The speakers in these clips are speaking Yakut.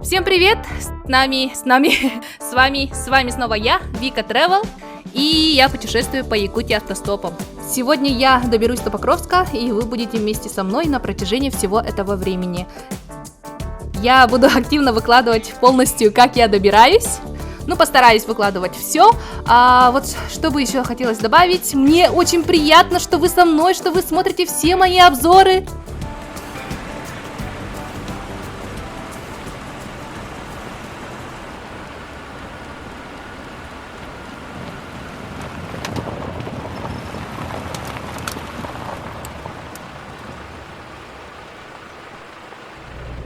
Всем привет! С нами, с нами, с вами, с вами снова я, Вика Travel, и я путешествую по Якутии автостопом. Сегодня я доберусь до Покровска, и вы будете вместе со мной на протяжении всего этого времени. Я буду активно выкладывать полностью, как я добираюсь. Ну, постараюсь выкладывать все. А вот что бы еще хотелось добавить, мне очень приятно, что вы со мной, что вы смотрите все мои обзоры.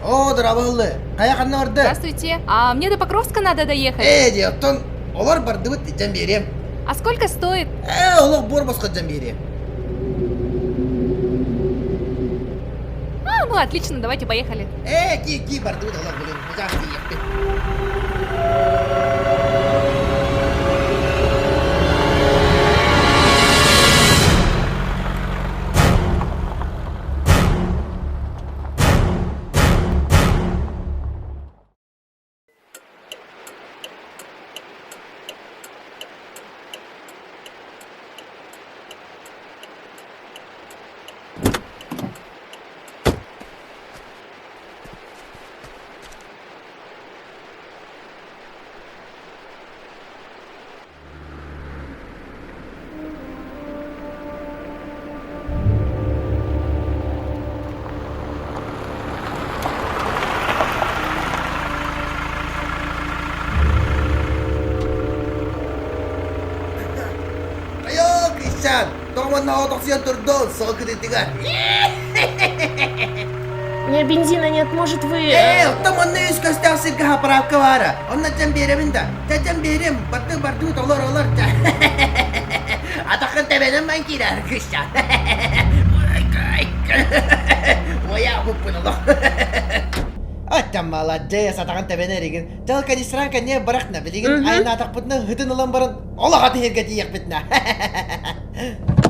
О, дорооболлы. Хайа ханна барда? Здравствуйте. А мне до Покровска надо доехать. Ээ, дии, оттон олор бардыбыт илдьэн биэриэм. А сколько стоит? Ээ, олох буор босхо илдьэн биэриэм. А, ну отлично, давайте поехали. Ээ, ки, ки бардыбыт олор билин, мужаах тиийиэхпит. Айоо, кыысчаан, тоҕо манна оҕотохсуйан турдун, сыл кытыытыгар. У меня бензина нет, может вы... Ээ, оттон манна үс көстөөх сиргэ заправка баара. Онно дьэн биэрэбин да. Дьэ, дьэн биэрим, барды бардыбыт олор олор дьэ. Атаххын тэбэнэн бан киирээр кыысчаан. Уойаабыппын олох. Оттон маладьыас, атаҕын тэбэнэ эригин. Дьал канистран кэнниэ бырахна, билигин айнаатахпытына ыһытын ылан баран олох атыһырга тиийиэхпитинэ.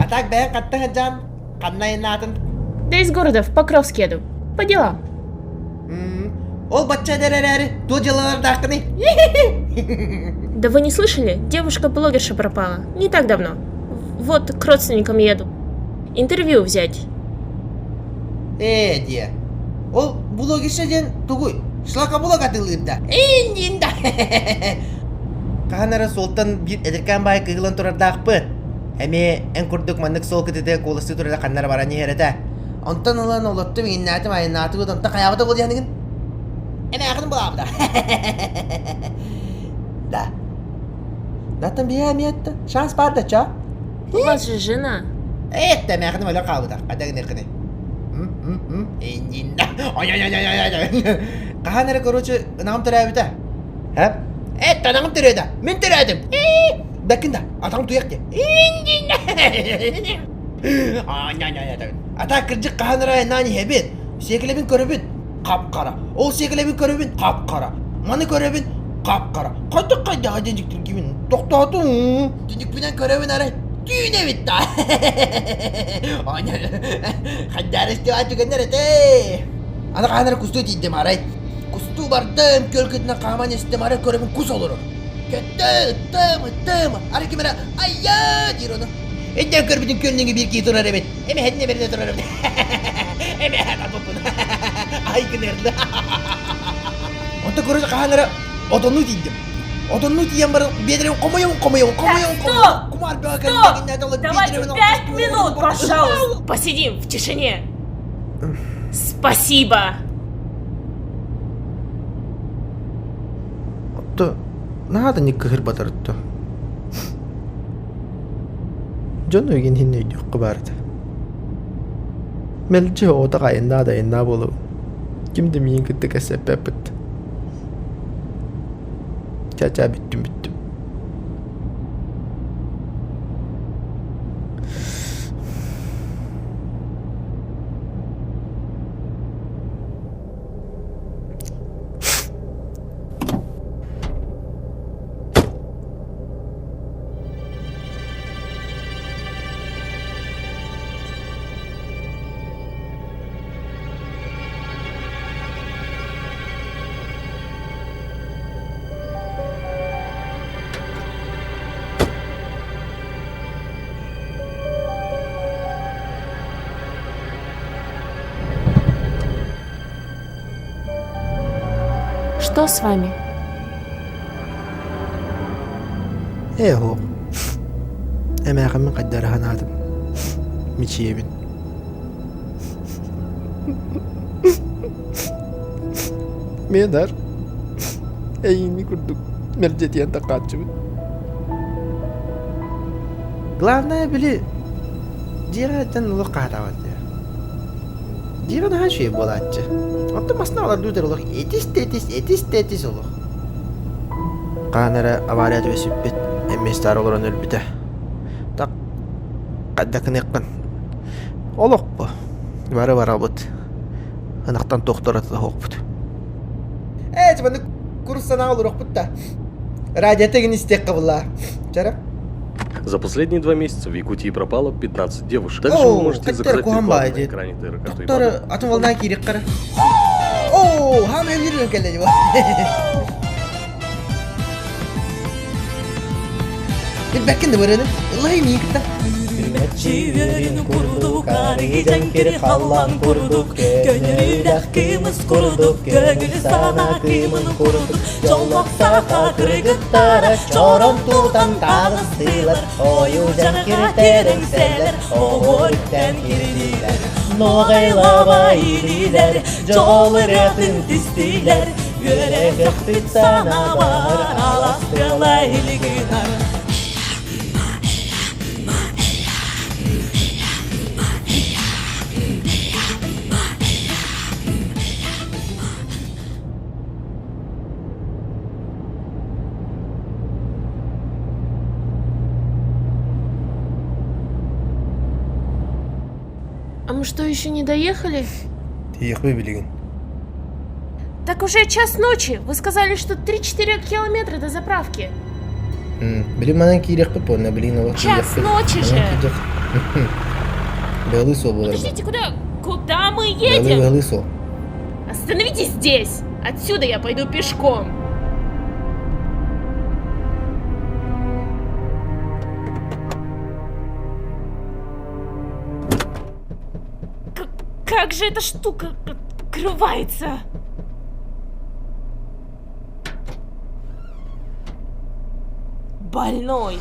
А так бэйэҥ хаттан сылдьаан, ханна айнаатын? Да из города в Покровск еду. По делам. Ол бачча эдэр эрээри, туох дьыалалардааххыный? Да вы не слышали? Девушка-блогерша пропала. Не так давно. Вот к родственникам еду. Интервью взять. Ээ диэ. Ол блогерша диэн тугуй? Шлакоблок атыылыыр да? Индин да. Хаһан эрэ суолтан биир эдэркээн баай кыһылан турардаахпыт. Эмиэ эн курдук маннык суол кытыыта куоластыы турара ханна эрэ баран иһэр этэ. Онтон ылан олоттум иҥиннээтим айаннаатыбыт онтон хайаабыта буол диэхиныгын? Эмээхин булаабыта. Да. Даттан биһээ эмиэ шанс баар да ча? У вас же жена. Это эмээхиним өлө хаалбыта. Хайда гыныаххыный? Хаһан эрэ короче ынаҕым төрөөбүтэ. Һэ? Эт анаҕым төрөөдө. Мин төрөөтүм. Бэккин да, атаҕым туйах диэ. Ата кырдьык хаһан эрэ айаннаан иһэбин. Сиэкилэбин көрөбүн. Хап-хара. Ол сиэкилэбин көрөбүн. Хап-хара. Маны көрөбүн. Хап-хара. Хайдах хайдаҕа диэн дьиктиргибин. Тохтоотум. Түнүкпүнэн көрөбүн арай. Түүн эбит да. Хайдаар истибэт түгэннэр этэ. Аны хаһан эрэ кустуу тиийдим арай. Кустуу бардым, күөл кытынан хааман истим, арай көрөбүн кус олорор. Көттө, ыттым, ыттым, арай ким эрэ айя диир ону. Өйдөөн көрбүтүн күөлнүҥү биир киһи турар эбит. Эмэһэтин эбэринэ турар эбит. Эмэһэ таппыппын. Ай гынырды. Онто короче хаһан эрэ отоннуу тиийдим. Отоннуу тиийэн баран биэдэрин хомуйабын, хомуйабын, хомуйабын, хомуйабын. Кумаар бөҕө кэлин Давайте 5 минут, пожалуйста. Посидим в тишине. Спасибо. Отто наһаа да кыһырбатарытто. Дьон өйгүн иһин өйдүөххэ баар этэ. Мэлдьи оҕотох айаннаа да айаннаа буолабын. Ким да миигин кытта кэпсэппэппит. Ча-ча бүттүм бүттүм. Что с вами? Ээ оһох. Эмээхиммин хайдары санаатым. Мичийэбин. Менар эйиини курдук мэлдьэтиэн такааччыбыт. Главное били дьиэҕэ дьон олох хаһаатаабат дии. Дьиэҕэ наһаа үчүгэй буолааччы. Оттон массыына олордуу олох этис да этис, этис да этис олох. Хаан эрэ авария түбэспиппит, эмиэ олорон өлбүтэ. Так хайдах гыныаххын? Олох бу. Бары барабыт. Ынахтан туохтара суохпут. Ээ, маннык курус санаа олоруохпут да. Радиота игин истиэххэ булла. Чара. За последние 2 месяца в Якутии пропало 15 девушек. Также вы можете заказать рекламу на экране ТРК Доктор, атын волна киирик Оо, хаам өлүрүн кэллэ дии. Билбэккин да бырыны. Ыллай миин кытта. Үрүмэччи курдук, арыы дьэҥкир халлаан курдук, көнүрүүлэх кыымыс курдук, көҥүл сана кыымын курдук, дьоллох саха кыргыттара чорон тутан таҕыстылар, ойуу дьэҥкир тэрэҥсэлэр, оһуоруттан кирдилэр, ноҕайлаба илиилэр, дьол ырыатын түстүлэр, үөрэхпит санаабар аластыала илигинар. А мы что, еще не доехали? Тиийиэхпит билигин. Так уже час ночи. Вы сказали, что 3-4 километра до заправки. Билин манан киириэхпит буолна, билин олох Час ночи же. Быһылыы суол буолар. Подождите, куда? Куда мы Быһылыы едем? быһылыы суол. Остановитесь здесь! Отсюда я пойду пешком. К- как же эта штука открывается? Больной.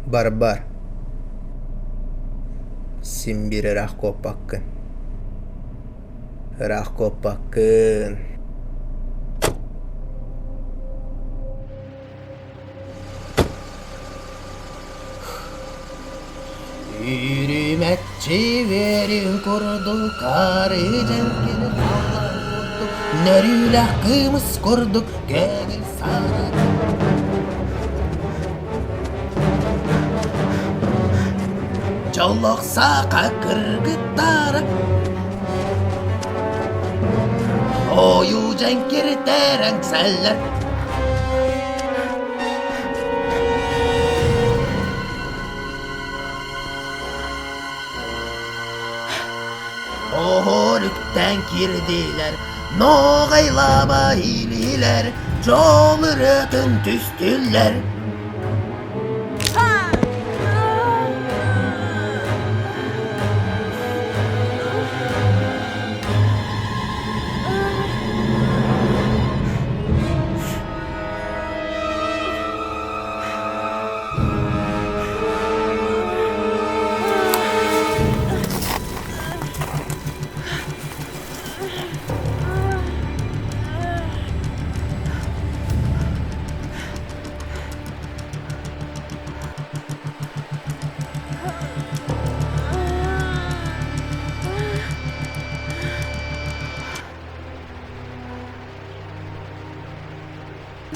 Бар-бар. Син биир ыраах куоппаккын. Ыраах куоппаккын. Үрүмэччи үөрүн курдук арыы дьэҥкир халлаан курдук нөрүүлээх кыымыс курдук көҥүл саҥа Дьоллоох саха кыргыттара Ойуу дьэҥкир тэрэҥсэллэр Оһолүктэн киирдилэр, ноҕайлаба илиилэр, дьол ырыатын түстүлэр.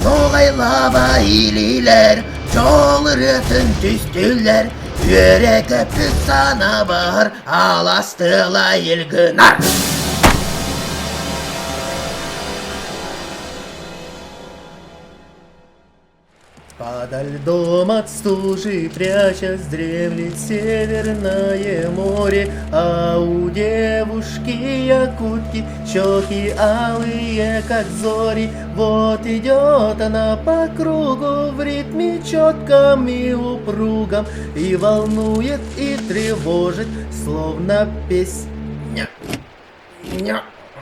Ноҕайлаба илиилэр, дьол ырыатын түстүлэр, үөрэ көппүт санаабар аластыла ил гынар. Подо льдом от стужи прячась дремлет Северное море, А у девушки якутки щеки алые, как зори. Вот идет она по кругу в ритме четком и упругом, И волнует, и тревожит, словно песня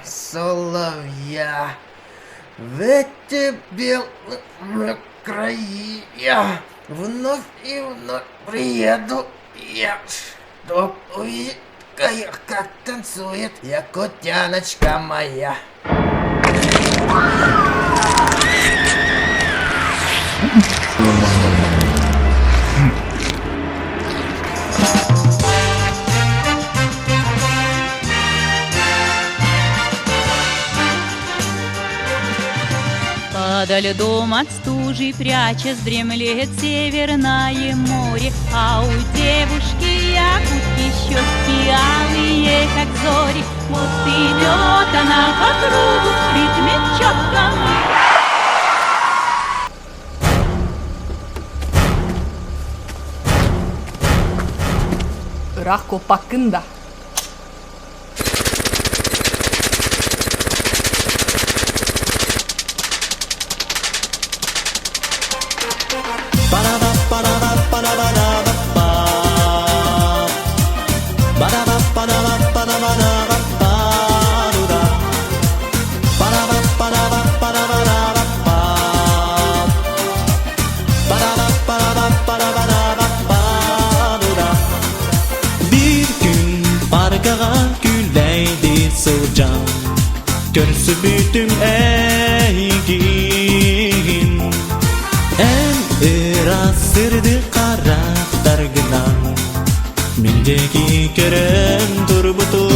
Соловья. В эти белые края вновь и вновь приеду я, чтоб увидеть, как танцует якутяночка моя. Подо льдом от стужи прячась дремлет северное море, А у девушки якутки щеки алые, как зори. Вот идет она по кругу в ритме четком. Ыраах куоппаккын да. Биир күн паркаҕа күллэйдии сылдьан Көрсүбүтүм эйигин Эн ыраас сырдык харахтаргынан Мин диэки көрөн турбутум.